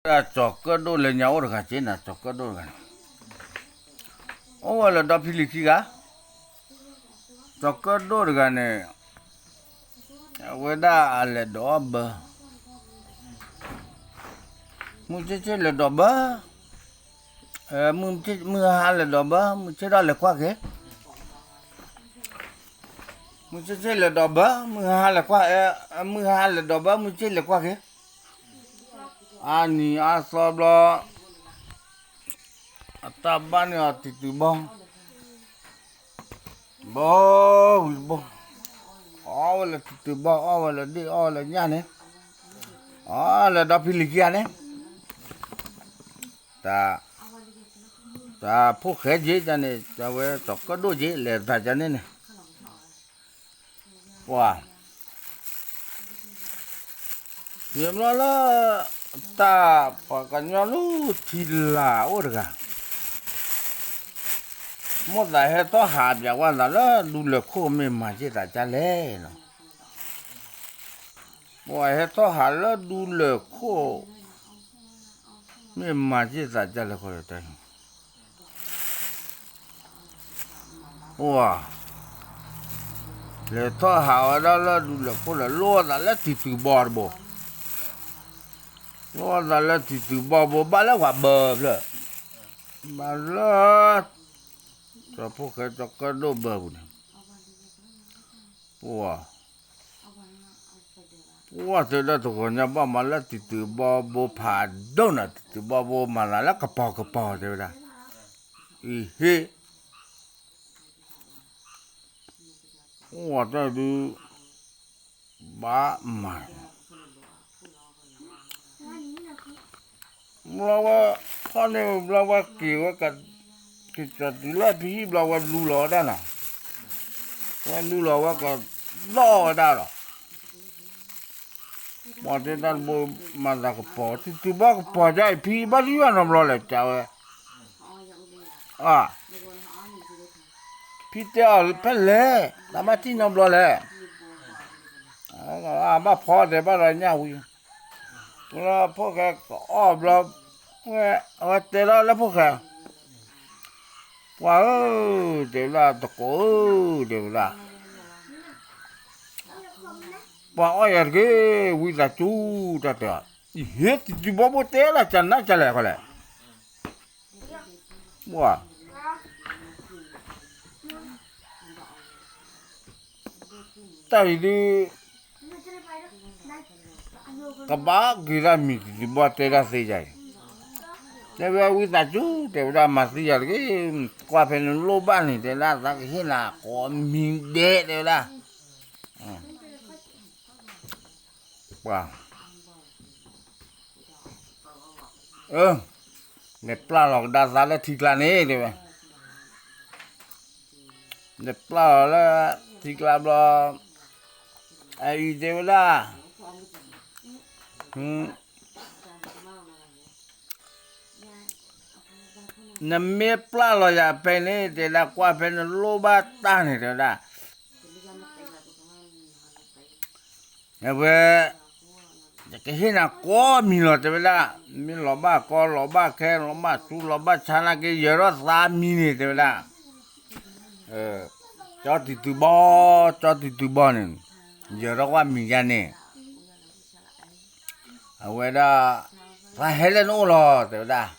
ကၠီၤကၢၣ်ဒိၣ်လၢညါအိၣ်တဂၤက့နၤ, ကၠီၤကၢၣ်ဒိၣ်တဂၤန့ၣ် အိၣ်ဝဲလၢဒီဖံလံၤခံဂၤ, ကၠီၤကၢၣ်ဒိၣ်တဂၤန့ၣ် အဝဲဒၣ်အလဲၤဒိးအီၣ်ဘၢ, မုၢ်ဆ့ၣ်ဆ့ၣ်လဲၤဒိးဘၢ, မုၢ်ဟါလဲၤဒိးဘၢ, မုၢ်ဆ့ၣ်ဒီးလဲၤကွၢ်က့ၤ, မုၢ်ဆ့ၣ်ဆ့ၣ်လဲၤဒိးဘၢ, မုၢ်ဟါလဲၤကွၢ်, မုၢ်ဟါလဲၤဒိးဘၢ, မုၢ်ဆ့ၣ်လဲၤကွၢ်က့ၤ, အါနံၤအါသီဘျီ အတၢ်ဘၣ်န့ၢ်အီၤတံၤတုၤဘီ, ဘီဝံၤတဘီ, အီၣ်ဝဲလၢတံၤတုၤဘီ, အီၣ်ဝဲလၢဒ့ၣ်, အီၣ်ဝဲလၢညၣ်န့ၣ်, အီၣ်လၢဒီဖံလံၤခံဂၤန့ၣ်, တၢ်, တၢ်ဖိၣ်ဃဲက့န့ၣ် တၢ်ဝဲတၢ်ကၢၣ်ဒိၣ်က့ လဲၤသးကန့ၣ်န့ၣ်, ပှၤ ယဘျီလၢ တၢ်ပှၤကညီလၢထံလာ်အိၣ်တဂၤ, မိၣ်သးဟဲထီၣ်ဟးပၠးဝဲသးလၢဒူလၢၢ်ခိၣ်မ့ၢ်မၤက့ၢ်သးကလဲၣ်နီၤ, ပှၤဟဲထီၣ်ဟးလၢဒူလၢၢ်ခိၣ် မ့ၢ်မၤက့ၢ်သးကလဲၣ်ခီတၢ် အိၣ်, လဲၤထီၣ်ဟးဝဲဒၣ်လၢဒူလၢၢ်ခိၣ်ဒီး လိၣ်အသးလၢတံၤတုၤဘီတဘိ, လိၣ်အသးလၢတံၤတုၤဘီဘိ ဘၣ်လၢပှၤဘၢဖျၢၣ်, ဘၣ်လၢ ကၠီၤဖိၣ်ဃဲကၠီၤကၢၣ်ဒိၣ်ဘၢပူၤန့ၣ်, ပှၤ ပှၤတဲဒၣ်တဂီၤညါဘၣ်မၤလၢတံၤတုၤဘီဘိဖးဒိၣ်နီၤ, တံၤတုၤဘီဘိမၤသးလၢကပီၤကပီၤတဲဝဲဒၣ်, အံၤဟ့ၣ် အိၣ်ဝဲတၢ်ဒုး ဘၣ်မၤ ဘျီဝဲ ခီန့ၣ်ဘျီဝဲက့ၤဝဲက က့ၤကၠီၤတုၤလၢဖံဟံၣ်ဘျီဝဲလူလီၤဝဲဒၣ်နီၤ, ဝဲလူလီၤဝဲကဒီၣ်ဝဲဒၣ်ဒီး ပှၤတဲတၢ်တဘိမၤသးကပီၤ တံၤတုၤဘီကပီၤဒ်အံၤ ဖံဘၣ်ဒ်ယွၤနီတဘျီလဲၣ် ကဝဲ အ ဖံတဲအီၤဖဲလဲၣ် တၢ်ဘၣ်ထံၣ်နီတဘျီလဲၣ်, ဘၣ်ဖီတဲဘၣ်ဒီးညၣ်ဝံၤ, လၢဖိၣ်ဃဲကအီၣ်ဘျီ, အဝဲတဲလီၤလၢဖိၣ်ဃဲ, ပှၤဧၢ, တဲဝဲဒၣ်တကိးဧၢ, တဲဝဲဒၣ် ပှၤအီၣ်ယၤတက့ၢ် ဝံသးစူၤ တၢ်တဲ, အံၤဟ့ၣ်တံၤတုၤဘီဘိတဲလၢကနၣ်ကလဲၣ်ခီလဲၣ်, ပှၤ တၢ်အံၤဒုး ကဘၣ်က့ၤဒၣ်မံၤတံၤတုၤဘီတဲဒၣ်သ့ယၤအံၤ, တဲဝဲဒၣ်ဝံသးစူၤ တဲဝဲဒၣ်မၤသံယၤတက့ၢ်, ကွၢ်ဖဲနလိၣ်ဘၣ်န့ၣ် တဲဒၣ်သးကဟ့ၣ်နၤကိးမံၤဒဲး တဲဝဲဒၣ် ပှၤ အၢ လဲၤပျၢ်လီၤကဒါသးလၢထံကျါန့ၣ် တဲဝဲ, လဲၤပျၢ်လီၤလၢထံကျါဘျီ, အအံၤတဲဝဲဒၣ်, နမ့ၢ်ပျၢ်လီၤယၤဖဲန့ၣ် တဲဒၣ်ကွၢ်ဖဲနလိၣ်ဘၣ်တၢ်န့ၣ် တဲဝဲဒၣ် အဝဲ ယကဟ့ၣ်နၤကိးမံၤလီၤ တဲဝဲဒၣ်, မ့ၢ်လီၤဘၣ်ကီလီၤဘၣ်ခဲ လီၤဘၣ်ဆူလီၤဘၣ်ဆါနာ်က့ ယၢၤထီၣ်သးမံၤန့ၣ် တဲဝဲဒၣ်, ကၠီတံၤတုၤဘီ, ကၠီတံၤတုၤဘီန့ၣ်, ယၢၤထီၣ်ကွၢ်မံၤယါန့ၣ် အဝဲဒၣ်, သးဟဲလၢနအိၣ်လီၤ တဲဝဲဒၣ်,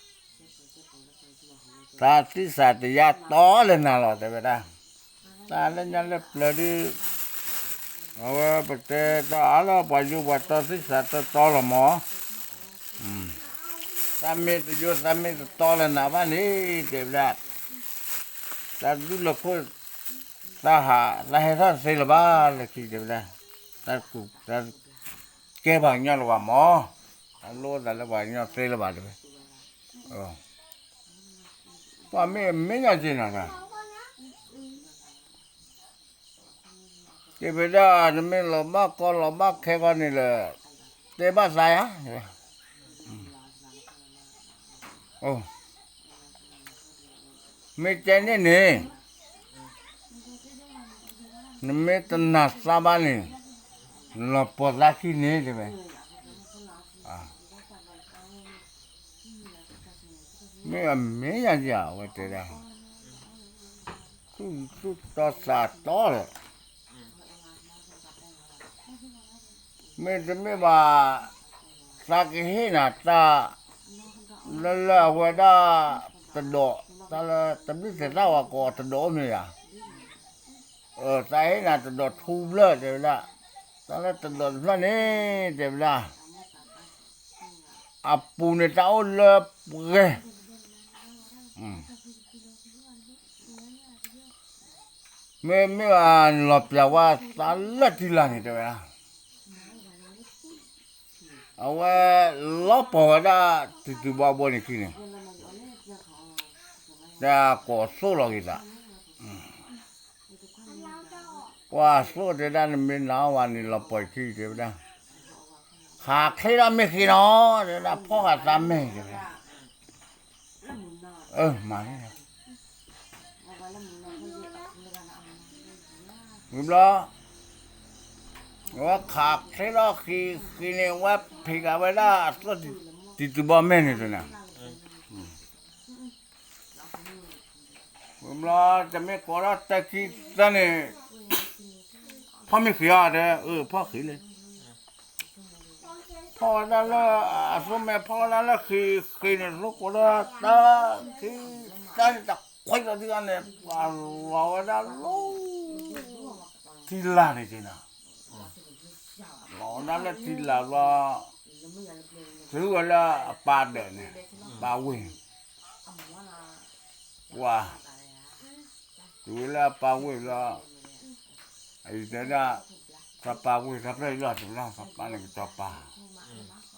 သးသံသးတယါတီလၢနၤလီၤ တဲဝဲဒၣ်, တၢ်လၢညါလၢပျၢၤဒုး, အဝဲပတဲတၢ်အါလၢပှၤယိၤပှၤတီသံသးတီတီလီၤမး, သးမ့ၢ်တယိၤသးမ့ၢ်တတီလၢနၤဘၣ်န့ၣ် တဲဝဲဒၣ်, တၢ်ဒူလၢခိၣ်, တၢ်ဟး တၢ်ဟဲထီၣ်သ့လၢၤဘၣ်လၢခံ တဲဝဲဒၣ်, တၢ်ကူၣ်တၢ် ကဲပှၤကညီလၢၤဘၣ်မး, အလိၣ်သးလၢပှၤကညီသ့လၢၤဘၣ်တဲဝဲ, ပှၤမ့ၢ်မ့ၢ်ညီက့ၤနၤ, တဲဝဲဒၣ် နမ့ၢ်လီၤဘၣ်ကီလီၤဘၣ်ခဲကီန့ၣ်လၢ တဲဘၣ်သးယါ, မ့ၢ်တဲန့ၣ်န့ၣ် နမ့ၢ်တနာ်သးဘၣ်န့ၣ် လီၤပှီၢ်သးခံန့ၣ်တဲဝဲ, မ့ၢ်အမဲာ်ညါယၤ အဝဲတဲဒၣ်, သူၣ်သူၣ်တီသးတီဒီး, မ့တမ့ၢ်ဘၣ်, သးကဟ့ၣ်နၤတၢ်, လၢလၢအဝဲဒၣ်, တဒိး, တၢ်လၢတဘျုးသဲးတၢ်ဝဲကိးတဒိးအိၣ်မ့ၢ်ယၤ, သးဟ့ၣ်နၤတဒိးထူဘျၢၣ်တဲဝဲဒၣ်, တၢ်လၢတဒိးတဖျၢၣ်န့ၣ် တဲဝဲဒၣ် အပူၤန့ၣ်တၢ်အိၣ်လၢပှဲၤ, မ့မ့ၢ်ဘၣ်လီၤပျံၤဝဲသးလၢထံလာ်န့ၣ် တဲဝဲဒၣ်, အဝဲလီၤပှီၢ်ဝဲဒၣ် တံၤသူၣ်ဘီဘိန့ၣ်ခံန့ၣ်, တၢ်ကိးသိၣ်လီၤက့ၤသး ပှၤသိၣ်တဲဒၣ် နမ့ၢ်နာ်အီၤဘၣ်န့ၣ် လီၤပှီၢ်ခံတဲဝဲဒၣ်, ခးချ့ထီၣ်မ့ၢ်ဃ့နီၤ တဲဝဲဒၣ် ဖီၣ်ဃာ်သးမဲာ်တဲဝဲဒၣ်, မၤန့ၣ်, ဝံၤဘျီ, အဝဲခးချ့ထီၣ်ဃ့ဃ့န့ၣ် အဝဲဖံးဃာ်ဝဲဒၣ်အသိၣ်တံၤသူၣ်ဘီမဲာ်န့ၣ်န့ၣ် ဝံၤဘျီ တမ့ၢ်ကိးထီၣ်တၢ်ခံသၢန့ၣ်, ဖီၣ်မ့ၢ်ဃ့အီၤတဲ, အၢ ဖီၣ်ဃ့လံ, ဖီၣ်ဝဲဒၣ်လၢ, အသိၣ်မဲာ်ဖီၣ်ဝဲဒၣ်လၢဃ့ဃ့န့ၣ် သိၣ်ကိးထီၣ်တၢ်ခံသၢန့ၣ် တခွဲးလီၤဒံးအန့ၣ် ပှၤလီၤဝဲဒၣ်လၢ ထံလာ်န့ၣ်က့ၤနီၤ, လီၤဝဲဒၣ်လၢထံလာ်ဘျီ, တုၤဝဲလၢအပၢ်ဒၢးန့ၣ်, ပၢ်ဝ့ၢ်, ပှၤ, တုၤဝဲလၢအပၢ်ဝ့ၢ်ဘျီ, အအံၤတဲဒၣ်, သးပၢ်ဝ့ၢ်သးဖျၢၣ်အံၤလီၤ တဲဝဲဒၣ် သးပၢ်န့ၣ်ကစီၤပၤ,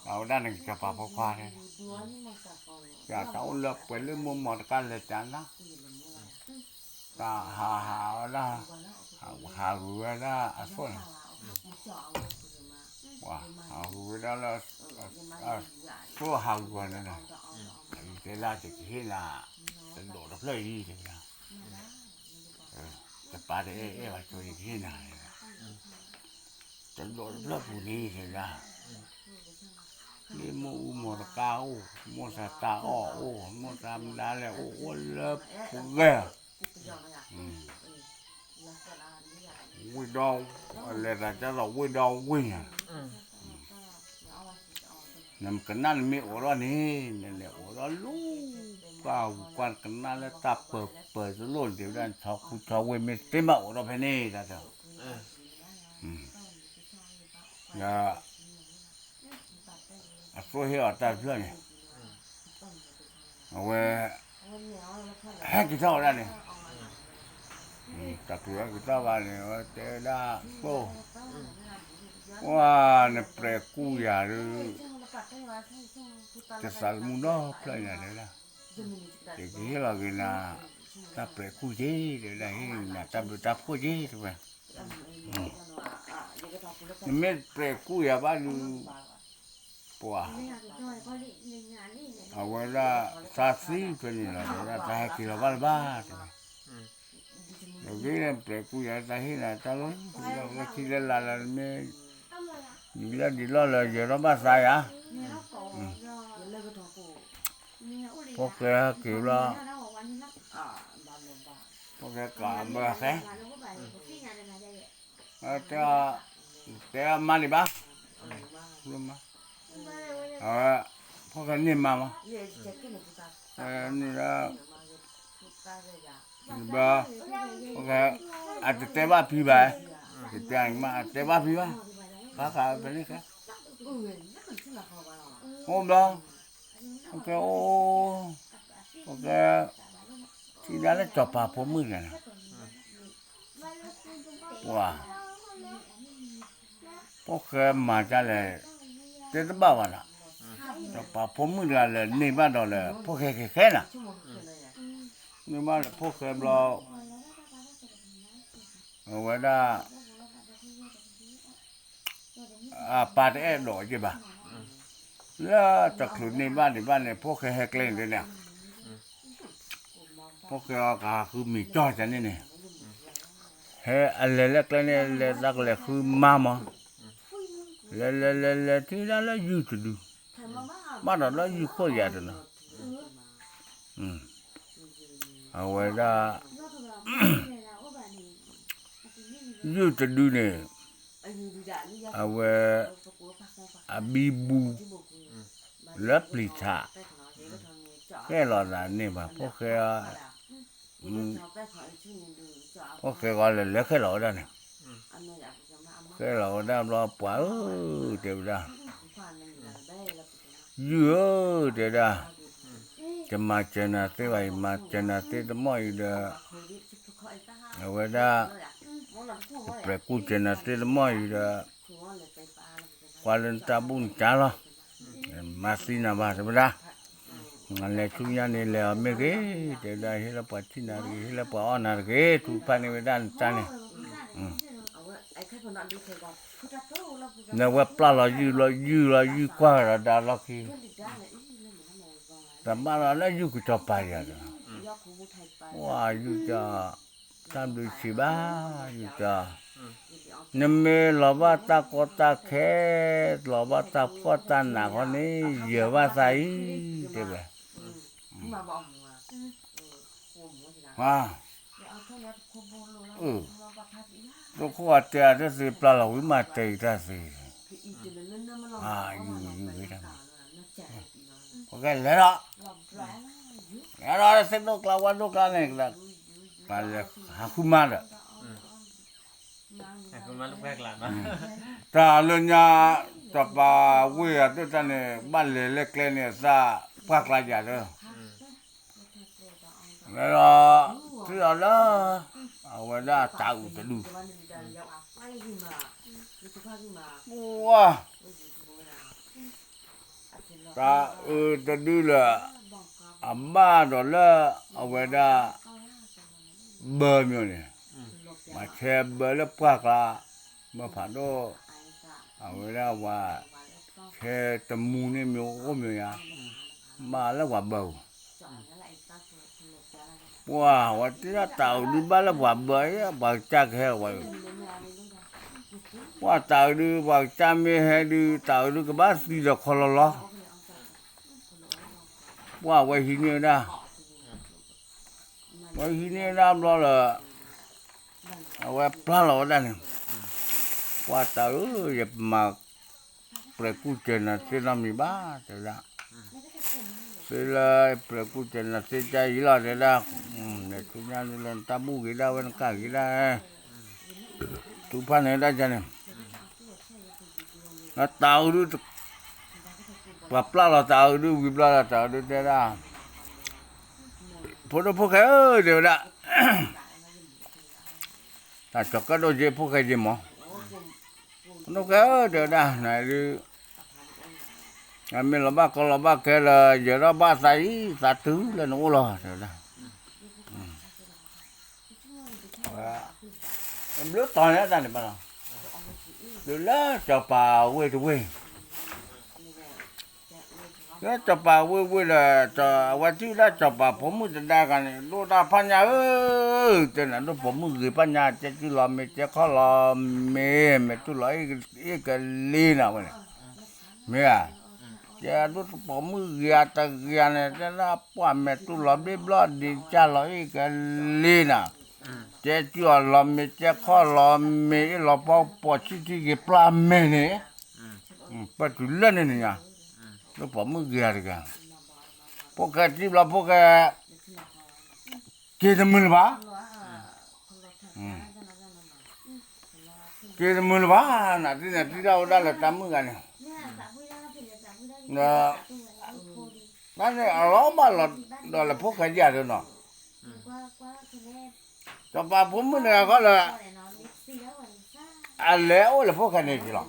အဝဲဒၣ်န့ၣ်ကစီၤပၤဖိခွါတဲ, တၢ်အိၣ်လၢပှဲၤလၢမိၢ်မီၢ်တကါလဲၤတၢ်နၤ, တၢ်ဟးဟးဝဲဒၣ်, ဟးဂူာ်ဝဲဒၣ်အသိၣ်န့ၣ်, ပှၤဟးဂူာ်ဝဲဒၣ်လၢ, သိၣ်ဟးဂူာ်န့ၣ်, တဲဒၣ်ယကဟ့ၣ်နၤ, တဒိးတဖျၢၣ်အံၤတဲဝဲဒၣ်, တပၢ်တအဲၣ်အဲၣ်ဘၣ်ဆိ ယကဟ့ၣ်နၤ, တဒိးတဖျၢၣ်ပူၤန့ၣ်တဲဝဲဒၣ်, မ့ၢ်မိၢ်အူမိၢ်တကါအိၣ်, မိၢ်သးတၢ်အီၣ်အိၣ်, မိၢ်သးမဒါလဲၣ်အိၣ်, အိၣ်လၢပှဲၤ, ဝ့ၢ်ဒီ, လဲၤသးကၢ်သိးဝ့ၢ်ဒီဝ့ၢ်ညါ, နကနၣ်နမ့ၢ်အိးထီၣ်န့ၣ် နလဲၤအိးထီၣ်လၢ, ပှၤဂုၤကွၢ်ကနၣ်လၢတၢ်ပၢၤပၢၤတလိၣ်န့ၣ် တဲဝဲဒၣ်ဆီခူဆီဝ့ၢ်မ့ၢ်သ့မးအိးထီၣ်ဖဲန့ၣ်တၢ်တဲ, ဒီး, အသိၣ်ဟ့ၣ်အီၤတၢ်တဖျၢၣ်န့ၣ်, အဝဲ, ဟဲက့ၤထီၣ်ဝဲဒၣ်န့ၣ်, တၢ်က့ၤဟဲက့ၤထီၣ်ဘၣ်န့ၣ် အဝဲတဲဝဲဒၣ်သိၣ်, ပှၤနပြဲၤကူၣ်ယၤဒီး, တသးသမူနီတဖျၢၣ်ညါတဲဝဲဒၣ်, ယကဟ့ၣ်လီၤက့ၤနၤ, တၢ်ပြဲၤကူၣ်က့ၤ တဲဝဲဒၣ် ဟ့ၣ်နၤတၢ်ဘျုးတၢ်ဖှိၣ်က့ၤတဲဝဲ, နမ့ၢ်ပြဲၤကူၣ်ယၤဘၣ်ဒီး, ပှၤ, အဝဲဒၣ်သးသံဖဲန့ၣ်လီၤ တဲဝဲဒၣ် တၢ်ဟဲက့ၤလီၤဘၣ်လၢၤဘၣ်တဲဝဲ, ဒီးဂ့ၤန့ၣ်ပြဲၤကူၣ်ယၤ တၢ်ဟ့ၣ်နၤတၢ်လီၤ လၢခံလၢလာ်လၢနမ့ၢ်, ဒ်လၢဒ်လီၢ်လၢယၢၤထီၣ်ဘၣ်သးယၤ, ဖိၣ်ဃဲဟဲက့ၤဘျီ, ဖိၣ်ဃဲကးဘၢဃဲ, တဲ, တဲမါန့ၣ်ဘၣ်, အဝဲ, ဖိၣ်ဃဲန့ၢ်မါမး, န့ၣ်လၢ, ဘၣ်, ဖိၣ်ဃဲ, အတတဲဘၣ်ဖံဘၣ်, ယတဲမး အတဲဘၣ်ဖံဘၣ်, ဘၣ်ဃးဖဲန့ၣ်ဃဲ, အိၣ်ဘျီ, ဖိၣ်ဃဲအိၣ်, ဖိၣ်ဃဲ, ထံၣ်ဒၣ်လၢစီၤပၤဖိမုၣ်တဂၤန့ၣ် ပှၤ, ဖိၣ်ဃဲမၤဒ်လဲၣ်, တဲတဘၣ်ဘၣ်နီၤ, စီၤပၤဖိမုၣ်တဂၤလၢန့ၢ်ဘၣ်ဒီးလၢ ဖိၣ်ဃဲဃဲဃဲနီၤ, န့ၢ်ဘၣ်လၢဖိၣ်ဃဲဘျီ, အဝဲဒၣ် အပၢ်တအဲၣ်ဒိးက့ၤဘၣ်, လၢတချုးန့ၢ်ဘၣ်ဒံးဘၣ်န့ၣ် ဖိၣ်ဃဲဟဲကျဲန့ၣ်, ဖိၣ်ဃဲအီၤကဟးဃုမံၤကၠီၣ်တၢ်န့ၣ်န့ၣ်, ဟဲအလဲၤလၢကျဲန့ၣ် လဲၤတၢ်ကလဲၤဃုမါမး, လဲၤလဲၤလဲၤလဲၤထံၣ်ဒၣ်လၢယုၢ်တဒု, ဘၣ်ဒီးလၢယုၢ်ခိၣ်ယၤတနီၤ, အဝဲဒၣ် ယုၢ်တဒုန့ၣ် အဝဲ အဘံဘူ လၢပျံၤထး ဃဲလီၤသးန့ၢ်ဘၣ် ဖိၣ်ဃဲ ဖိၣ်ဃဲဂီၤလဲၤလဲၤဃဲလီၤဝဲဒၣ်န့ၣ် ဃဲလီၤဝဲဒၣ်ဘျီ ပှၤဧၢ တဲဝဲဒၣ် ယုၢ်ဧၢ တဲဝဲဒၣ် ယမၤစၢၤနၤသ့ဘၣ် ယမၤစၢၤနၤသ့တမီၢ်အံၤဒီး အဝဲဒၣ် ယပျဲၢ်ကူၣ်စၢၤနၤသ့တမီၢ်အံၤဒီး ကွၢ်လၢနတၢ်ဘူၣ်နတၢ်လီၢ် မၤသံနၤဘၣ် တဲဝဲဒၣ် လဲၤဆူညါန့ၣ် လဲၤအီၤမ့ၢ်ဂ့ၤ တဲဝဲဒၣ် ဟ့ၣ်လၢပှၤထံၣ်နၤတဂ့ၤ ဟ့ၣ်လၢပှၤအီၣ်နၤတဂ့ၤ ထူဖၣ်န့ၢ်ဝဲဒၣ်နတၢ်န့ၣ် နဝဲပျၢ်လီၤယုၢ်လီၤ ယုၢ်လီၤ ယုၢ်ကွၢ်ဒီးဒါလီၢ်ခံ တဘၣ်လီၤလၢယုၢ်ကစီၤပၤယၤဒီး ဝါ ယုၢ်ကၠီ တၢ်ဘျုးဆံးဘၣ် ယုၢ်ကၠီ နမ့ၢ်လီၤဘၣ်တၢ်ကီတၢ်ခဲ လီၤဘၣ်တၢ်ဖှီၣ်တၢ်နးခီန့ၣ် ယၢၤဘၣ်သးအံၤ တဲဝဲ တခိၣ်အတဲအတသ့ ပျၢ်လီၤဝံၤမးတဲအံၤတၢ်သ့ ယုၢ်ယုၢ်ဝဲဒၣ် ပကလဲၤလီၤ လဲၤလီၤသ့ၣ်ဒိၣ်ကျါဝၣ်ဒိၣ်ကျါန့ၣ် ပလဲၤဟးဃုမါဒီး တၢ်လၢညါ စီၤပၤဝ့ၢ်အဒိၣ်တၢ်န့ၣ် ဘၣ်လဲၤလၢကျဲန့ၣ် သးပှၢ်ကျါယၤလၢ လဲၤလီၤ ထံၣ်လီၤလၢ အဝဲဒၣ်တၤအုးတဒု ဝါ တၤအုးတဒုလၢ အဘၣ်ဒီးလၢ အဝဲဒၣ် ဘၢမၠိန့ၣ် မၤဆဲးဘၢလၢပှၢ်ကျါ ဘၢဖးဒိၣ် အဝဲဒၣ်ဝၤ ဆဲးတမူန့ၣ်မ့ၢ်အိၣ်မ့ၢ်ယါ ဘၣ်လၢပှၤဘၢပူၤ ပှၤဝဲတ့ၢ်တၤအုးဒုဘၣ်လၢပှၤဘၢ ပှၤကစၢ်ကဟဲဝဲ ပှၤတၤအုးဒု ပှၤကစၢ်မ့ၢ်ဟဲဒု တၤအုးဒုကဘၣ်သံဒီးခီလီၤလီၤ ပှၤဝဲဟံးန့ၢ်ဝဲဒၣ် ဝဲဟံးန့ၢ်ဝဲဒၣ်ဘျီလၢ အဝဲပျၢ်လီၤဝဲဒၣ်န့ၣ် ပှၤတၤအုး ယမၤ ပျဲၢ်ကူၣ်စၢၤနၤသ့နီတမံၤဘၣ် တဲဝဲဒၣ် သ့လၢပျဲၢ်ကူၣ်စၢၤနၤသ့ကါအံၤလီၤ တဲဝဲဒၣ် လဲၤဆူညါဒုလၢနတၢ်ဘူၣ်ဂ့ၤဒၣ်ဝဲနကၣ်ဂ့ၤဒၣ် ထူဖၣ်န့ၣ်ဒၣ်ကန့ၣ် တၤအုးဒု ပှၤပျၢ်လီၤတၤအုးဒု ဝံၤဘျီလီၤတၤအုးဒုတဲဒၣ် ဖိဒိၣ်ဖိၣ်ဃဲဧၢ တဲဝဲဒၣ် တၢ်ကၠီၤကၢၣ်ဒိၣ်က့ ဖိၣ်ဃဲက့မး ဖိဒိၣ်ဖိၣ်ဃဲဧၢ တဲဝဲဒၣ် နဒု မ့ၢ်လီၤဘၣ်ကီလီၤဘၣ်ခဲလၢာ် ယၢၤထီၣ်ဘၣ်သးအံၤ သးတုၤလၢနအိၣ်လီၤ တဲဝဲဒၣ် ဘျုးတီၤန့ၣ်တၢ်န့ၣ်ဘၣ်လီၤ တုၤလၢစီၤပၤဝ့ၢ်တဝ့ၢ် လၢစီၤပၤဝ့ၢ်ဝ့ၢ်ဒီး အဝဲထံၣ်ဝဲဒၣ်စီၤပၤဖိမုၣ်တဒါဂၤန့ၣ် ဒိၣ်တၢ်ဖးညါဧၢ တဲနၤဒိၣ်ပိာ်မုၣ်ဂ့ၤဖးညါ ကဲကုၢ်လီၤမ့ၤ ကဲခီၣ်လီၤမ့ၤ မဲာ်တူၢ်လီၤအ့ၣ်ကလ့နၤဝဲန့ၣ် မ့ၢ်ဧါ ကဲဒိၣ်ပိာ်မုၣ်ဂ့ၤအတဂ့ၤန့ၣ် တဲဒၣ်ပှၢ်မဲာ်တူၢ်လီၤဘ့ၣ်ဘျီၣ်ဒံး ကၢ်လီၤအ့ၣ်ကလ့နၤ ကဲကုၢ်အီၤလီၤမ့ၤ ကဲခီၣ်လီၤမ့ၤ အ့ၣ်လီၤဖီပိာ်ဆံထံဂ့ၤပျၢ်မဲာ်န့ၣ် ပၢၢ်တုၤလၢန့ၣ်န့ၣ်ညါ ဒိၣ်ပိာ်မုၣ်ဂ့ၤအတဂ့ၤ ဖိၣ်ဃဲထံၣ်ဘျီဖိၣ်ဃဲ က့ၤတမုာ်လၢၤဘၣ် က့ၤတမုာ်လၢၤဘၣ် နတံၢ်န့ၣ်တံၢ်ဒၣ်ဝဲဒၣ်လၢတၢ်မုၣ်ဂၤန့ၣ် တၢ်န့ၣ်အလီၤဘၣ်လီၤဒီးလၢဖိၣ်ဃဲဒံးဧါဒ်နီၤ စီၤပၤဖိမုၣ်တဂၤဃီလၢ အလဲၤအိၣ်လၢဖိၣ်ဃဲန့ၣ်က့ၤလီၤ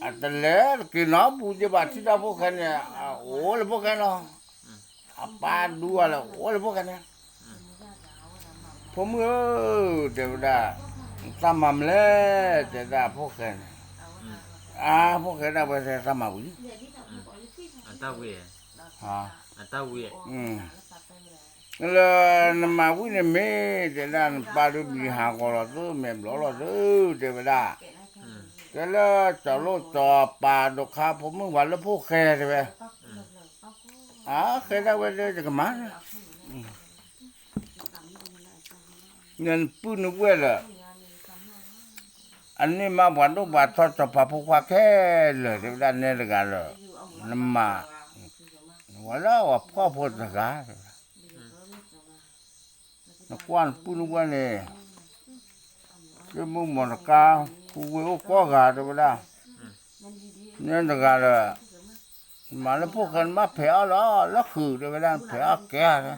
အတလဲၤတက့ၤနီတပူၤက့ၤဘၣ် ထံၣ်တၢ်ဖိၣ်ဃဲန့ၣ် အိၣ်လၢဖိၣ်ဃဲလီၤ အပၢ်ဒူဝဲလၢအိၣ်လၢဖိၣ်ဃဲန့ၣ် ဖိမုၣ်ဧၢ တဲဝဲဒၣ် နတၢ်မၤမလဲၣ် တဲဒၣ်ဖိၣ်ဃဲန့ၣ် အါ ဖိၣ်ဃဲဒၣ်ဝဲတၢ်မၤဝံၤ လၢနမၤဝံၤန့ၣ်မ့ၢ် တဲဒၣ်နပၢ်ဒုးဘံဟးဂီၤလီၤသု မဲာ်ဘျီၣ်လီၤသု တဲဝဲဒၣ် တဲလၢစီၤလိၣ်စီၤပၤဒိးခါဖိမုၣ်ဝဲလၢဖိၣ်ဃဲတဲဝဲ အဃဲဒၣ်ဝဲလၢယကမၤ နပုၢ်နဝဲၢ်လၢ အန့ၢ်မးပှၤဒိၣ်ပှၤထီစီၤပၤဖိခွါခဲလၢာ် တဲဝဲဒၣ်နဲတဂၤလၢ နမၤ ဝဲလၢပှၤဖှီၣ်ဖိတဂၤ နကွၢ်နပုၢ်နဝဲၢ်န့ၣ် ကမူမီၢ်တကါ ပူၤဝ့ၢ်အိၣ်ကိးဂၤ တဲဝဲဒၣ် နဲတဂၤဒီး နမၤလၢဖိၣ်ဃဲနဘၣ်ဖဲးအီၣ်လီၤ လၢဃုာ် တဲဝဲဒၣ် ဖဲးအီၣ်ကဲ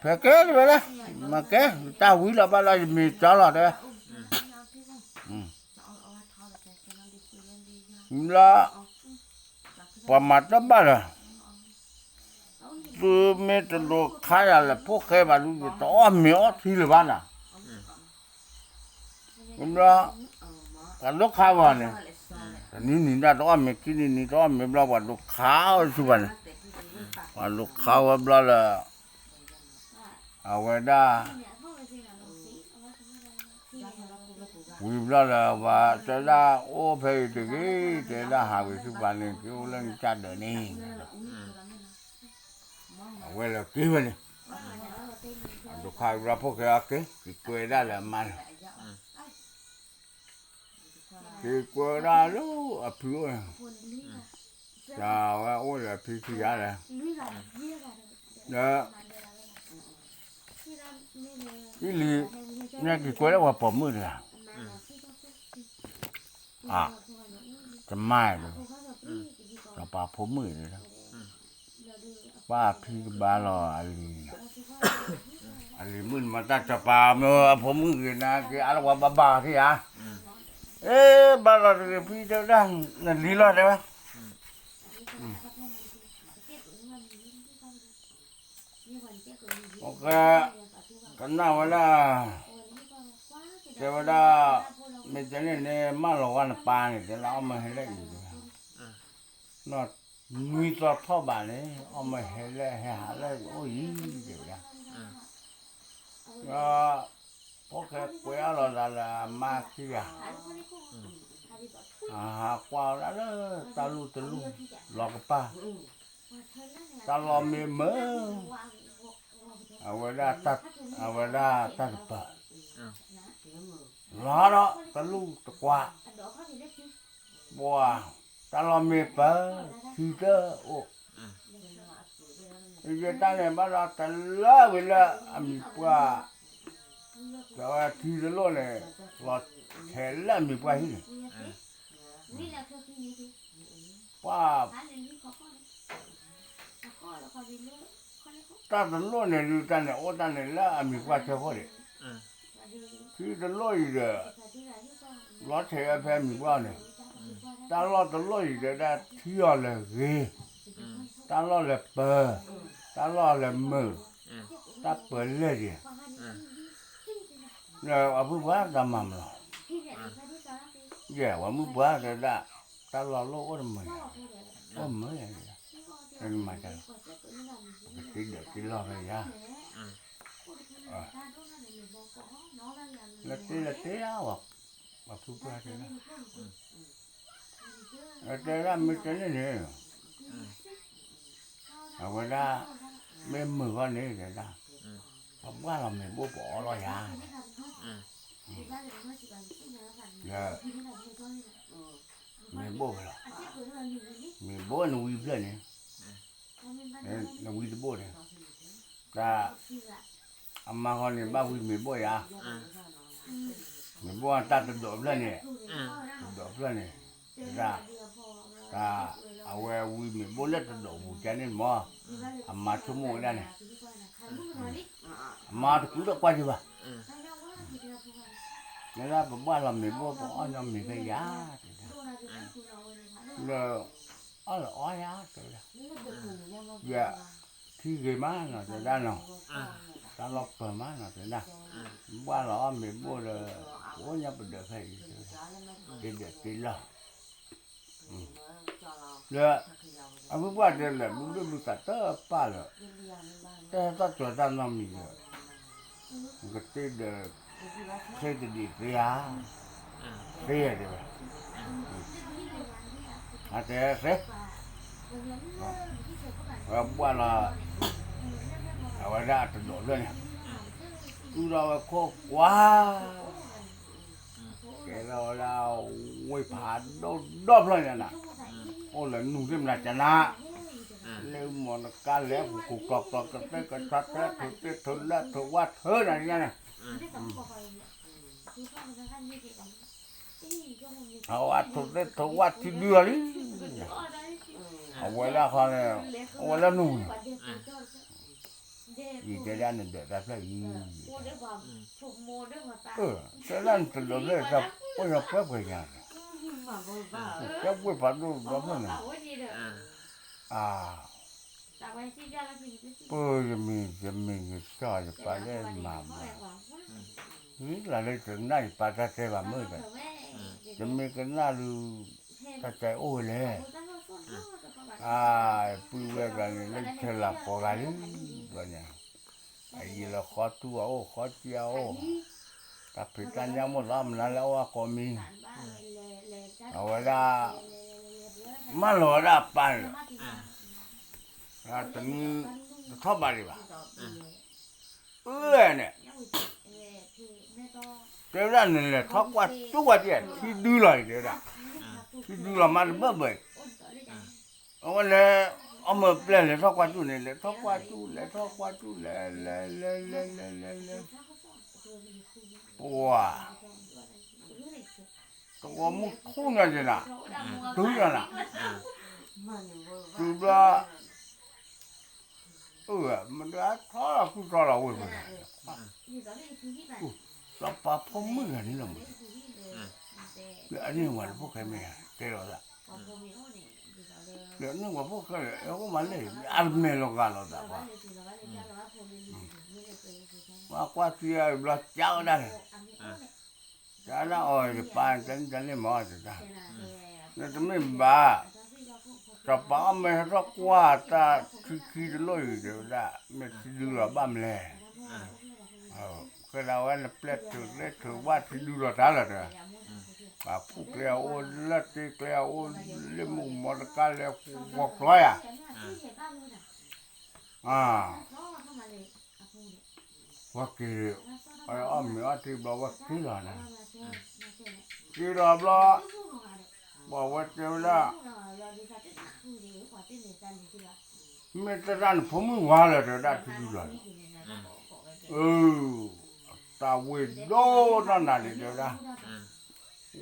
ဖဲးကဲ တဲဝဲဒၣ် မၤကဲ တၢ်ဝံၤလီၤဘၣ်လီၤ ယမ့ၢ်ကၠီလီၤ တဲဝဲ ဘျီ ပှၤမၤတဘၣ်လၢၤ သုမ့ၢ်တဒိးခါယၤလၢဖိၣ်ဃဲဘၣ်ဒုး တအီၣ်မ့ၤအီထံလၢၤဘၣ်နၤ ဘျီ ပှၤဒိးခါဝဲန့ၣ် တနံၤနံၤဒၣ်တအီၣ်မ့ၤ ခံနံၤနံၤတအီၣ်မ့ၤ ဘျီပှၤဒိးခါအီၤဆူဘၣ်န့ၣ် ပှၤဒိးခါဝဲဘျီလၢ အဝဲဒၣ် ဝံၤဘျီလၢ ပှၤတဲဒၣ်အိၣ်ဖဲအံၤတဂ့ၤ တဲဒၣ်ဟးဝံၤဆူပှၤန့ၣ် က့ၤအိၣ်လၢနကၢ်ဒၢးန့ၣ် အဝဲလၢက့ၤဝဲန့ၣ် အဒိးခါဝံၤဘျီဖိၣ်ဃဲအီၤက့ၤ က့ၤကွဲဒၣ်လၢအမါန့ၣ် က့ၤကွဲဒၣ်လၢအဖံအိၣ်န့ၣ် တၢ်ဝဲအိၣ်လၢအဖံခံဂၤလၢ ဒီး အံၤလံ နဲက့ၤကွဲလၢပှၤပိာ်မုၣ်တဂၤ အ တမါဒီး စီၤပၤဖိမုၣ်ဒီး ပှၤဖံကဘါလီၤအလံၤန့ၣ် အလံၤမုၣ်န့ၣ်မၤတၢ်စီၤပၤမ့ၢ်အဖိမုၣ်ဂ့ၤနၤ က့ၤအါလၢပှၤဘၣ်ဘၣ်ထံၣ်ဧါ အ့ ဘါလီၤတဂ့ၤဖံတဲဝဲဒၣ် နလံၤလီၤတဲဝဲ ကနၣ်ဝဲဒၣ် တဲဝဲဒၣ် မ့ၢ်တဲန့ၣ်န့ၣ်မၢလီၤဝဲနပၢ်န့ၣ် တဲလၢအီၣ်မ့ၤဟဲလၢအံၤ နွံသီထီၣ်ဘးန့ၣ် အီၣ်မ့ၤဟဲလၢဟဲဟးလၢအိၣ်အံၤ တဲဝဲဒၣ် ဒီး ဖိၣ်ဃဲကွဲအီၣ်လီၤသးလၢအမါခံဂၤ အဟးကွၢ်ဝဲဒၣ်လၢတၢ်လူၢ်တလူၢ် လီၤကပၢ် တၢ်လီၢ်မ့ၢ်မုာ် အဝဲဒၣ် အဝဲဒၣ်တၢ်တပၢၤ လီၤဒီးတလူၢ်တကွၢ် ပှၤ တၢ်လီၢ်မ့ၢ်ပၢၤ ထံတအိၣ် ယတၢ်န့ၣ်ဘၣ်ဒီးတလၢဝံၤလၢအမံၤပှၢ် ဒီးဝဲထံတလိၣ်န့ၣ် လီၤထဲးလၢအမံၤပှၢ်ဟံၣ်န့ၣ် ပှၤ တၢ်တလိၣ်န့ၣ်ဒုးတၢ်န့ၣ်အိၣ်တၢ်န့ၣ်လၢအမံၤပှၢ်ဆၢဃိၣ်ဒံး ထံတလိၣ်အံၤဒီး လီၤထဲးဝဲဖဲမံၤပှၢ်န့ၣ် တၢ်လီၢ်တလိၣ်အံၤဒီးဒၣ်ထံအီၤလဲၤဂ့ၤ တၢ်လီၢ်လဲၤပၢၤ တၢ်လီၢ်လဲၤမုာ် တၢ်ပၢၤလဲၢ်ဒံး လၢအဖုပှၢ်တၢ်မၤမလီၤ ယဲၢ်ဝဲမုၢ်ပှၢ်တဲဒၣ် တၢ်လီၢ်လိၣ်အိၣ်တမုာ် အိၣ်မုာ် နမၤတၢ်လီၤ ပကတ့ဒၢးတ့လီၢ်ဖဲယါ လၢတ့လၢတ့ဧါ ပှၤဖုပှၢ်တဲဒၣ် တဲဒၣ်မ့ၢ်တဲန့ၣ်န့ၣ် အဝဲဒၣ် မ့ၢ်မုာ်ဂီၢ်န့ၣ်တဲဒၣ် ပဘၣ်လီၤမ့ၤဘိၣ်ပအီၣ်လီၤယၤ လၢ မ့ၤဘိၣ်ဖဲလီၤ မ့ၤဘိၣ်နဝံဖျၢၣ်န့ၣ် နဝံတဘိၣ်န့ၣ် တၢ် အမါဃီန့ၣ်ဘၣ်ဝံမ့ၤဘိၣ်ယၤ မ့ၤဘိၣ်တၢ်တဒိးဖျၢၣ်န့ၣ် တဒိးဖျၢၣ်န့ၣ် တၢ် တၢ် အဝဲဝံမ့ၤဘိၣ်လၢတဒိးပူၤကန့ၣ်မ့ၢ် အမါဆိကမိၣ်ဝဲဒၣ်န့ၣ် အမါတကူတကွၢ်က့ၤဘၣ် တဲဒၣ်ပဘၣ်လီၤမ့ၤဘိၣ်ပအီၣ်ညီမ့ၤဖဲယၤ တဲဒၣ် လၢ အီၣ်လီၤအီၣ်ယၤ တဲဝဲဒၣ် ယ ထံဂ့ၤမးနီၤ တဲဒၣ်နီၤ တၢ်လီၢ်ပၢၤမးနီၤ တဲဒၣ် ဘၣ်လီၤအီၣ်မ့ၤဘိၣ်ဒီး ပအိၣ်ညီပဒၢးဖဲအံၤ တဲဝဲဒၣ် တ့ဒၢးတ့လီၢ် လၢ အဝဲပှၤတဲလၢ ဘုဒိၣ်ဘုသးတပာ်လၢ တၢ်ဟဲထီၣ်ကၠီၤတၢ်နီတမံၤဒီး နကတ့ဒီး သ့တဒံးသ့ဧါ သ့တဲဝဲ အတဲသ့ ဝဲဘှၣ်လီၤ, အဝဲဒၣ်အတဒိးဖျၢၣ်န့ၣ်, အုၣ်ထီၣ်ဝဲခိၣ်ကွၢ်, ကဲထီၣ်ဝဲဒၣ်ဝ့ၢ်ဖးဒိၣ်ဒီဖျၢၣ်ညါနၤ, အိၣ်လၢနူၢ်သ့ၣ်မနၤကနၤ, လၢမီၢ်နကါလဲၤပူၤကိၢ်ကျီၢ်ကျီၢ် ကသ့ၣ်ကထါထၢ ထုးသ့ၣ်ထုးလၢထုးဝၣ်ထုးနၤညါန့ၣ်, အဝဲထုးသ့ၣ်ထုးဝၣ်ထံဒုလီၤလံ, အဝဲဒၣ်ခီန့ၣ်, အဝဲလၢနူၢ်န့ၣ်, ယတဲဒၣ်နဒၢးတၢ်ဖျၢၣ်အံၤ, တဲဒၣ်နတဒၢးဖျၢၣ်အံၤ တၢ်ပှဲၤညီပှဲၤပှဲၤညါ, ကဲဝ့ၢ်ဖးဒိၣ်ဒီဖျၢၣ်န့ၣ်, အါ ပၢ်ယမံၤ ယမံၤယကၠီၣ်ယပၢ်လၢမၤမၤ, မ့ၢ်လၢလၢတနၢ်ယပၢ်တၢ်တဲဘၣ်မုၢ်ဒီး, ယမ့ၢ်ကနၣ်ဒုး, တၢ်တဲအိၣ်ဝဲလဲၣ်, အါ ပုၢ်ဝဲၢ်ဂၤန့ၣ် လၢဆဲးလၤပီၤဂၤလံ, ဘျီန့ၣ်, အယံၤလၢဃီတူၢ်အအိၣ် ဃီစ့အအိၣ်, တၢ်ဖံးတၢ်ညၣ်မိၣ်လီၤမနုၤလၢအအိၣ်အကိးမံၤ, အဝဲဒၣ်, မၢလီၤဝဲဒၣ်အပၢ်န့ၣ်, တနံၤ, တထီၣ်ဘးဒံးဘၣ်, အၢန့ၣ်, တဲဝဲဒၣ်နလဲၤထီၣ်ကွၢ်တူၢ်ဝဲဒၣ် ထံဒုလီၤအံၤ တဲဝဲဒၣ်, ထံဒုလီၤမးတဘၢၣ်ဘၢၣ်အံၤ, အဝဲလဲၤ, အီၣ်မ့ၢ်ပျဲၢ်လဲၤထီၣ်ကွၢ်တူၢ်န့ၣ် လဲၤထီၣ်ကွၢ်တူၢ် လဲၤထီၣ်ကွၢ်တူၢ် လဲၤလဲၤလဲၤလဲၤလဲၤလဲၤလဲၤ, ပှၤ တဂီၤမုၢ်ထူၣ်ညါက့ၤနၤ, တုၤညါနၤ, တုၤဘျီ, အၢ မတၤထီၣ်လီၤကူၣ်ထီၣ်လီၤဝဲၢ်, စီၤပၤဖိမုၣ်ဂၤန့ၣ်လီၤမး, လၢအန့ၢ်ဝဲလၢဖိၣ်ဃဲမ့ၢ်ဧါ တဲလီၤသး, လၢန့ၢ်ဝဲဖိၣ်ဃဲ အအိၣ်မးလဲၣ် အတမဲာ်လီၤဂာ်လီၤသးပှၤ, ပှၤကွၢ်ထံအဘျီကၢဝဲဒၣ်န့ၣ်, ကၢဒၣ်အီၤယပၢ် တနံၣ်တၢ်န့ၣ်မၤအီၤတဒၣ်, နတမ့ၢ်ဘၣ်, စီၤပၤအီၣ်မ့ၢ်ဟဲထီၣ်ကွၢ်တၢ်ထံခံတလိၣ်အံၤ တဲဝဲဒၣ် မ့ၢ်ထံဒုလီၤဘၣ်မလဲၣ်, ဃဲဒၣ်ဝဲနပျဲၢ်ထုးသ့ၣ်ထုးဝၣ်ထံဒုလီၤတၢ်လီၤတဲဝဲ, ပှၤကူၣ်ကျဲအအိၣ် လၢတ့ကျဲအအိၣ် လၢမုၢ်မီတကါလဲၤဃီကျီယၤ, အၢ ဝဲက့ၤ, အီၣ်မ့ၤအီထံဘျီဝဲက့ၤလီၤန့ၣ်, က့ၤလီၤဘျီ, ပှၤဝဲတဲဝဲဒၣ်, မ့ၢ်တဲဒၣ်နဖိမုၣ်ဝါလၢာ် တဲဝဲဒၣ်ထံဒုလီၤန့ၣ်, အၢ, တၢ်ဝ့ၢ်ဒိၣ်နီၢ်နၤဒံး တဲဝဲဒၣ်,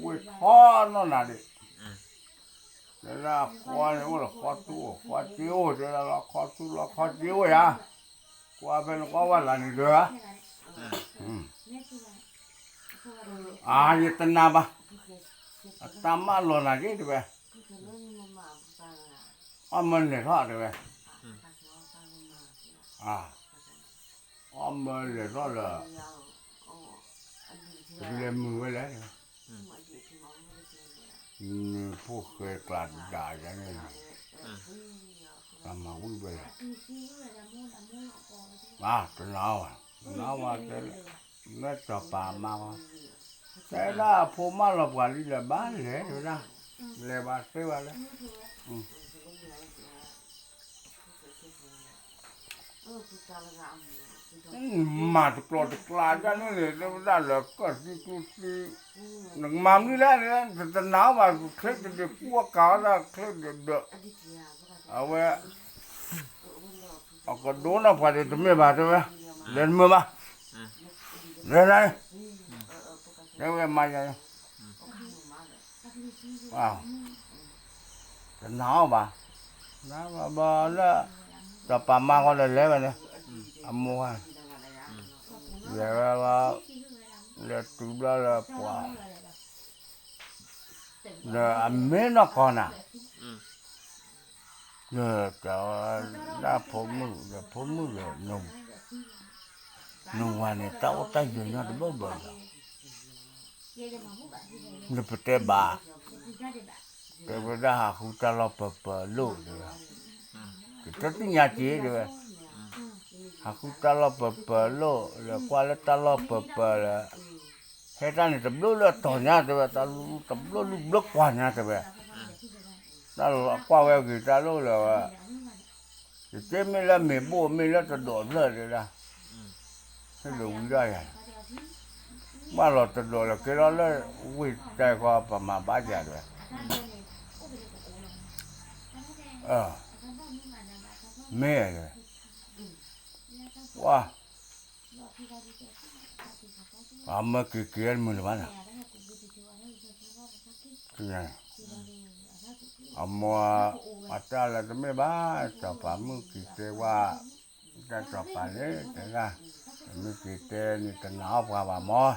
ဝ့ၢ်ထီနီၢ်နၤဒံး, တဲဒၣ်ဃီန့ၣ်အိၣ်ဒီးဃီတူၢ်အိၣ် ဃီစ့အိၣ် တဲဒၣ်လီၤခီတူၢ်လီၤခီစ့အိၣ်ယၤ, ကွၢ်ဖဲနကွၢ်ဝဲလၢန့ၣ်ဒီး, အါ ယတနာ်ဘၣ်, အတၢ်မၢလီၤနၤက့ၤတဲဝဲ, အီၣ်မ့ၢ်လဲၤထီၣ်တဲဝဲ, အီၣ်မ့ၢ်လဲၤထီၣ်လၢ, လဲၤမုာ်ဝဲလဲၣ်, နဖိၣ်ဃဲကျါဒၣ်ယၤန့ၣ်, တၢ်မၤဝံၣ်ဝဲလဲၣ်, တနာ်အီၤဘၣ်, တနာ်အီၤဘၣ်တဲ, မ့ၢ်စီၤပၤမါဝဲ, တဲဒၣ်အဖိမၢလီၤပှၤလံလၢၤဘၣ်လဲၣ်တဲဝဲဒၣ်, လဲၤဘၣ်သ့ဝဲလဲၣ် မၤတကျိၤတကျါဒ်န့ၣ်န့ၣ် တဲဝဲဒၣ်လၢကၢၢ်သံကျူသံ, နကမၤမနုၤလဲၣ်, တနာ်ဘၣ် ချ့တဒုးကူအကၤဝဲဒၣ်ချ့ဒုးဒုး, အဝဲ, အကဒိနီၢ်ပှၤဒုးတမ့ၢ်ဘၣ်တဲဝဲ, လဲၤတမုာ်ဘၣ်, လဲၤနၤ, တဲဝဲမၤယၤ, တနာ်အီၤဘၣ်, နဘၣ်လၢ, စီၤပၤမါဃီဒီးလဲၤဝဲန့ၣ်, အမိၢ်ဝဲ, လဲၤဝဲလီၤ, လဲၤတုၤဘျီလၢပှၤ, ဒီးအမ့ၢ်နီၢ်ကီၢ်နၤ, ဒီးတဲဝဲဒၣ်ဖိမုၣ်ဒီးဖိမုၣ်ဒီး, နဝၤန့ၣ် တၢ်အိၣ်တၢ်ယၢၤညီတဘၢၣ်ဘၢၣ်လီၤ, နပတဲဘၣ်, တဲဝဲဒၣ်ဟးဃုတၢ်လီၢ်ပၢၤပၢၤလိၣ်တဲဝဲ, ကတသ့ၣ်ညါက့ၤတဲဝဲ, ဟးဃုတၢ်လီၢ်ပၢၤပၢၤလိၣ် လဲၤကွၢ်လၢတၢ်လီၢ်ပၢၤပၢၤလၢ, ဟဲတၢ်န့ၣ်တဘျုးလၢတီၤညါတဲဝဲ, တၢ်လူတဘျုးလူဘျုးကွၢ်ညါတဲဝဲ, တၢ် တၢ်လီၤကွၢ်ဝဲဂ့ၤတၢ်လိၣ်လၢၤဝဲ, ယတဲမ့ၢ်လၢမ့ၢ်ဘိၣ်မ့ၢ်လၢတဒိးဖျၢၣ်တဲဒၣ်, ဟ့ၣ်လီၤဝံၤဒၣ်ယၤ, ဘၣ်လီၤတဒိးလၢကဲထီၣ်လၢဝ့ၢ်တၢ်ခီပမၤဘၣ်ယၤတဲဝဲ, မ့ၢ်, ဝါ အမၢက့ၤက့ၤမုာ်လၢၤဘၣ်န့ၣ်, အမိၢ်အတၢ်လၢတမ့ၢ်ဘၣ်, စီၤပၤမုၣ်က့ၤတဲဝဲ, တၢ်စီၤပၤန့ၣ်တဲဒၣ်, မုၣ်က့ၤတဲန့ၣ်တနာ်အီၣ်ပှၤဘၣ်မၢ်,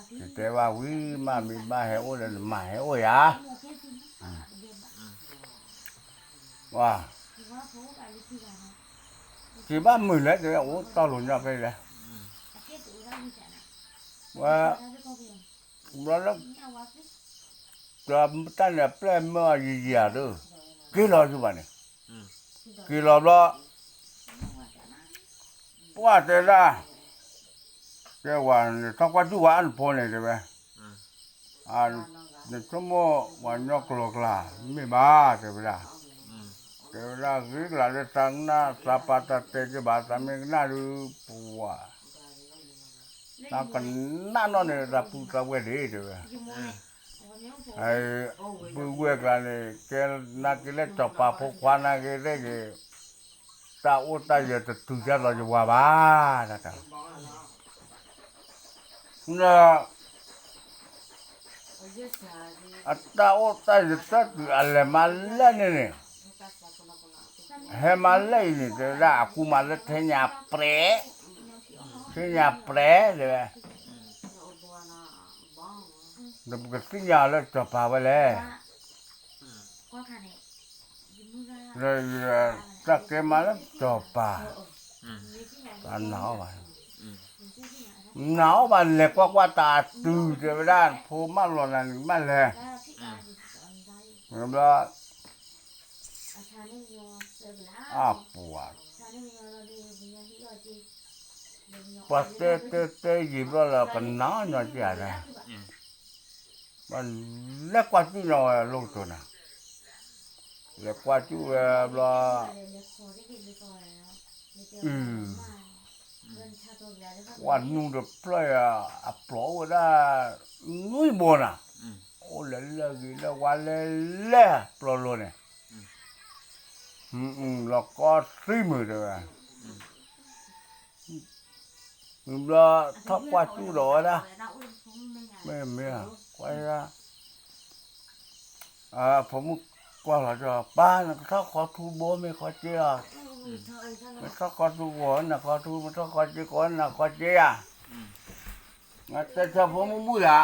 က့ၤတဲဘၣ်ဝံၤမး မ့ၢ်ဘၣ်ဟဲအိၣ်ဒီးနမၤဟဲအိၣ်ယၤ, ဝါ က့ၤဘၣ်မုာ်လဲၣ်တဲ အိၣ်တီၢ်လိာ်ညီဖဲလဲၣ်, ဝဲ, ဘျီလၢ, တၢ်မ့ၢ်တၢ်န့ၣ်အပျဲၢ်မၢယံာ်ယံာ်ဧါဒီး, က့ၤလီၤစူၤဘၣ်န့ၣ်, က့ၤလီၤဘျီ, ပှၢ်တဲဒၣ်, တဲဝဲ, နထီၣ်ကွၢ်စူၣ်ဝဲအနဖိန့ၣ်တဲဝဲ နဆိကမိၣ်ပှၤကညီကျိၤကျါ, မ့ၢ်ဘၣ်တဲဝဲဒၣ်, တဲဝဲဒၣ်ဂ့ၤကျါလၢသးကနၣ် သးပာ်တၢ်တဲက့ၤဘၣ် သးမ့ၢ်ကနၣ်ဒုးပှၤ, သးကနၣ်နီၢ်န့ၣ် သးပုၢ်သးဝဲၢ်ဒၣ်တဲဝဲ, ပုၢ်ဝဲၢ်ကျါန့ၣ် ကဲနာ်က့ၤလၢစီၤပၤဖိခွါနာ်က့ၤသ့ၣ်က့ၤ, တၢ်အိၣ်တၢ်ယၢၤတတုၤဒ်သိးယဝၤဘၣ်, တၢ် အတၢ်အိၣ်တၢ်ယၢၤတတုၤအလဲၤမၤလဲၣ်န့ၣ်န့ၣ်, ဟဲမၤလဲၣ်အံၤန့ၣ် တဲဝဲဒၣ်အကူမၤလၢထဲညါပြဲး, ထဲညါပြဲးတဲဝဲ, ဒီးပကသ့ၣ်ညါအီၤလၢစီၤပၤဝဲလဲၣ်, ဒီးတၢ်ကဲမၤလၢစီၤပၤ, တနာ်အီၤဘၣ်, နာ်အီၤဘၣ် လဲၤကွၢ်ကွၢ်တၢ်အတုၤတဲဝဲဒၣ် ဖိမၢလီၤနၤန့ၣ်မးလဲၣ်, ဘျီ, အပှၤ, ပှၤတဲတဲတဲယံာ်ဘျီလၢကနာ်ညီက့ၤဧါ, လဲၤကွၢ်စူၣ်ညီဝဲလိၣ်ကတိၤနၤ, လဲၤကွၢ်စူၣ်ဝဲဘျီ, အ, ကွၢ်နူတဖျၢၣ်ယၤ အပျီအိၣ်ဝဲဒၣ်, နွံဘိနၤ, အိၣ်လဲၤလၢဂ့ၤလၢဝါလဲၤလဲၤပျီလိၤန့ၣ်, လီၤကီသံမုာ်တဲဝဲ, မုာ်ဘျီထီၣ်ကွၢ်စူၣ်ဒီးဝဲဒၣ်, မ့ၢ်မ့ၢ်, ကွၢ်ဒၣ်, ဖိမုၣ်ကွၢ်လီၤကီ ပၢ်နကထီၣ်ခီထူဘိမ့ၢ်ခီက့လီၤ, မ့ၢ်ထီၣ်ခီထူကိးနၤခီထူ မ့ၢ်ထီၣ်ခီက့ကိးနၤခီက့ဧါ, တဲဆၢဖိမုၣ်ဘူၣ်ယၤ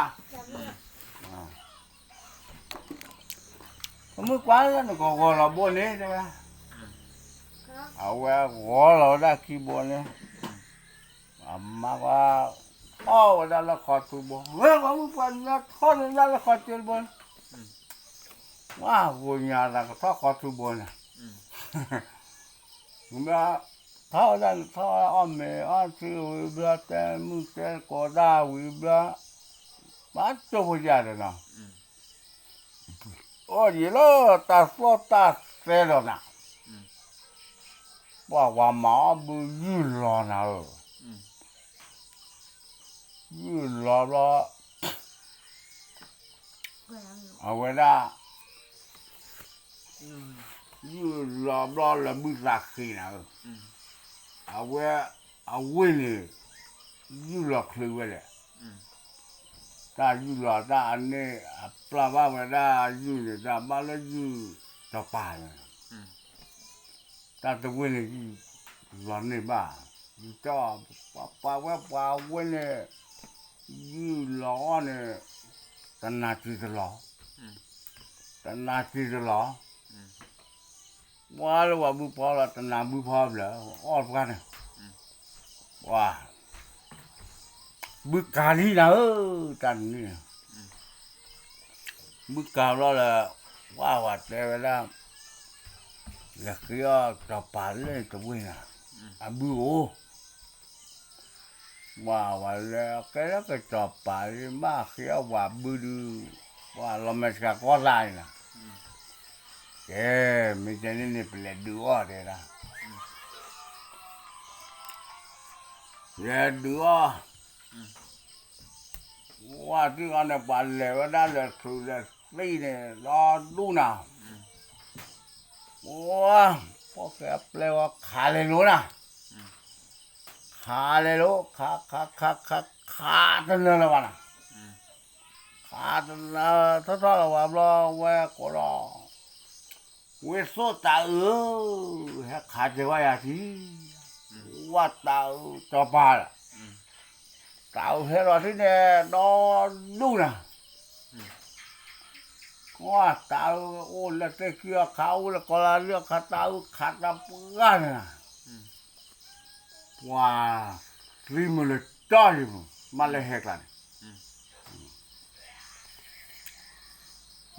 ဖိမုၣ်ကွၢ်လၢနကဂီၤလီၤဘိန့ၣ်တဲဝဲ, အဝဲဂီၤလီၤဝဲဒၣ်ခံဘိန့ၣ်, အမါကွၢ်, ထီၣ်ဝဲဒၣ်လၢခီထူဘိ, ဝဲဖိမုၣ်ကွၢ်နထီၣ်န့ၣ်ဒၣ်လၢခီက့ဘိန့ၣ်, ဝဲဂီၤညါသးကထီၣ်ခီထူဘိန့ၣ် မ့ၢ်, ထီၣ်ဝဲဒၣ်န့ၣ်ထီၣ်ဝဲအီၣ်မ့ၤအီထံဝံၤဘျီ တဲမုၢ်တဲကိးဒၣ်ဝံၤဘျီ, ဘၣ်တိၢ်ဖိယၤဒီးနီၤ, အီၣ်ယံာ်လၢတၢ်သီၣ်တၢ်သဲဒီးနၤ, ပှၤဝၤမၤအီၣ်ဘုယုၢ်လီၤနၤဧၢ, ယုၢ်လီၤဘျီ အဝဲဒၣ် ယုၢ်လီၤဘျီလၢဘုသးဃ့နၤဧၢ, အဝဲ အဝ့ၢ်န့ၣ် ယုၢ်လီၤချုးဝဲလဲၣ်, တၢ်ယုၢ်လီၤတၢ်အန့ၣ် အပျၢ်ဘၣ်ဝဲဒၣ်ယုၢ်န့ၣ် တၢ်ဘၣ်လၢယုၢ်တပၤန့ၣ် တၢ်တဝ့ၢ်န့ၣ် ယုၢ်လီၤန့ၢ်ဘၣ်, ယတဲအီၤ ပှၤဝဲပှၤဝဲန့ၣ် ယုၢ်လီၤအီၣ်န့ၣ် တနၤတံၤတလီၤ, တနၤတံၤတလီၤ, ပှၤလၢပှၤဘုဖီလီၤ တနၤဘုဖီဘျၢၣ် အီၣ်ပှၤန့ၣ်, ပှၤ ဘုကၤလံနၤဧၢ, တၢ်န့ၣ် ဘုကၤဘျီလၢ ပှၤဝဲတဲဝဲဒၣ် လဲၤဃ့အီၣ်စီၤပၤလၢတဝ့ၢ်နၤ, အဘုအိၣ်, ပှၤဝဲလဲၤကဲလၢကစီၤပၤလံ ဘၣ်ဃ့အီၣ်ပှၤဘုဒုး, ပှၤလီၤမဲာ်ဆှးကီသးန့ၣ်နၤ, ကဲ, မ့ၢ်တဲန့ၣ်န့ၣ် ပလဲၤဒုးအီၣ်တဲဒၣ်, လဲၤဒုးအီၣ်, ဝဲသ့ၣ်အီၤန့ၣ် ပှၤလဲၤဝဲဒၣ်လဲၤဆူးလဲၤသ့ၣ်န့ၣ် ဒီဒူၣ်နၤ, ဝဲ, ဖိၣ်ဃဲအပျဲၢ်ဝဲခးလဲၤလိၤနၤ, ခးလဲၤလိၤ, ခး ခး ခး ခး ခးတနၢၤလၢၤဘၣ်နၤ, ခးတနၢၤထီၣ်ထီၣ်လၢၤဘၣ်ဘျီ ဝဲကိးဒီး ဝ့ၢ်သိၣ်တၤအုး, ဟဲခးကဲဝဲယၤထံ, ဝဲတၤအုးစီၤပၤဒီး, တၤအုးဟဲလီၤထံၣ်န့ၣ် ဒီဒူၣ်နၤ, ကွၢ်တၤအုးအိၣ်လၢသ့ၣ်ခံအခါ အိၣ်လၢကီလါလၢအခါ တၤအုးခးတပှၢ်န့ၣ်နၤ, ပှၤသံမုၢ်လၢကၠီယံၤမး မ့ၢ်လၢဟဲကျါန့ၣ်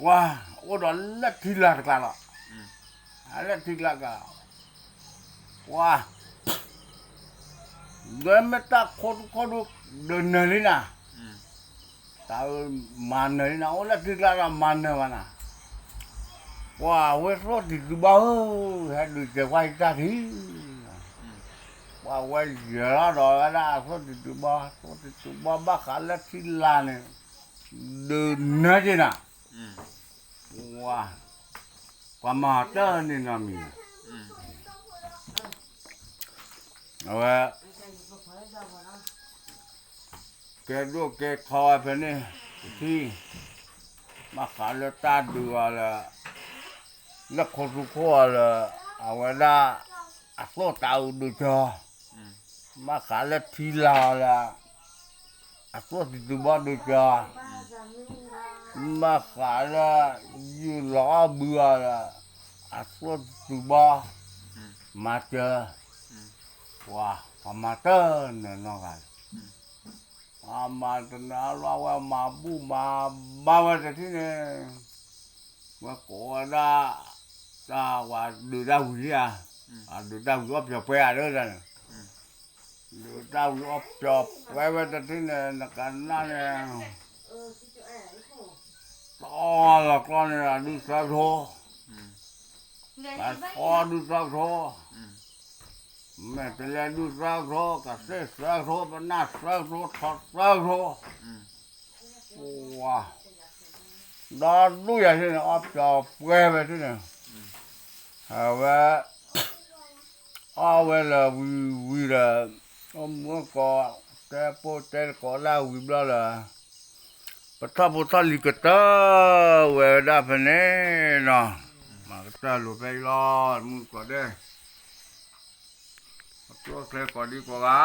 ပှၤအိၣ်ဒီးလၢထံလာ်တကျါလီၤ, လၢထံကျါကျါ, ပှၤ, ဒွဲမ့ၢ်တၢ်ခိၣ်ထူခိၣ်ထူ ဒုးနၢၤလံနၤ, တၤအုးမၤနၢၤလံနၤ အိၣ်လၢထံကျါဒီးမၤနၢၤဘၣ်နၤ, ပှၤဝဲသိၣ်တံၤတုၤဘီဧၢ, ဟဲဒုးကဲကွၢ်ယတၢ်ထံ ပှၤဝဲယၢၤလီၤဒီးဝဲဒၣ်အသိၣ်တံၤတုၤဘီ, သိၣ်တံၤတုၤဘီဘၣ်ဃးလၢထံလာ်န့ၣ်, ဒုးနၢၤက့ၤနၤ, ဝါ, ပှၤမၤတၢ်န့ၣ်နီတမံၤ, အဝဲ ကဲဒိၣ်ကဲထီဝဲဖဲန့ၣ်, တထံၣ်, ဘၣ်ဃးလၢတၢ်ဒုးအီၤလၢ လၢခိၣ်ထူခိၣ်အီၤလၢ အဝဲဒၣ် အသိၣ်တၤအုးဒုးကၠီ, ဘၣ်ဃးလၢထံလာ်အီၤလၢ အသိၣ်တံၤတုၤဘီဒုးကၠီ, ဘၣ်ဃးလၢ ယုၢ်လီၤအီၣ်ဘုအီၤလၢ အသိၣ်တံၤတုၤဘီ မၤစၢၤ, ပှၤ ပှၤမၤတၢ်နၢၤနီတဂၤလၢၤ အမၤတနၢၤလီၤဝဲမၤဘူၣ်မၤဘါဝဲတထံၣ်န့ၣ်, ဝဲကိးဝဲဒၣ် တၢ်ဝဲဒုးတၢ်ဝံၤဧါ, အဒုးတၢ်ဝံၤအီၣ်ပျီၤပှဲၤဧါဒီးန့ၣ်, ဒုးတၢ်ဝံၤအီၣ်ပျီၤပှဲၤဝဲတထံၣ်န့ၣ် နကနၣ်န့ၣ် တီလီၤကျီန့ၣ် အဒုးသၢကထိ, ကဆီဒုးသၢကထိ, မဲာ်တလဲဒုးသၢကထိ, ကသ့ၣ်သၢကထိ, ပနၢ်သၢကထိ, ထီသၢကထိ, ပှၤ ဒီဒူၣ်ယၤထံၣ်န့ၣ် အီၣ်ပျီၤပှဲၤဝဲထံၣ်န့ၣ်, အဝဲ အီၣ်ဝဲလၢဝံၤဝံၤဒီး အိၣ်မူကိး တဲပိၢ်တဲတကိးဒၣ်ဝံၤဘျီလၢ ပထီၣ်ဖိထီၣ်လံၤကတၢၢ်ဝဲဒၣ်ဖဲန့ၣ်နီၤ, မၤကတၢၢ်လိာ်ဖဲအံၤလီၤ မုၢ်ကိးဒဲး, အကျိၣ်အကျဲကိးဒံကိးဂၤ,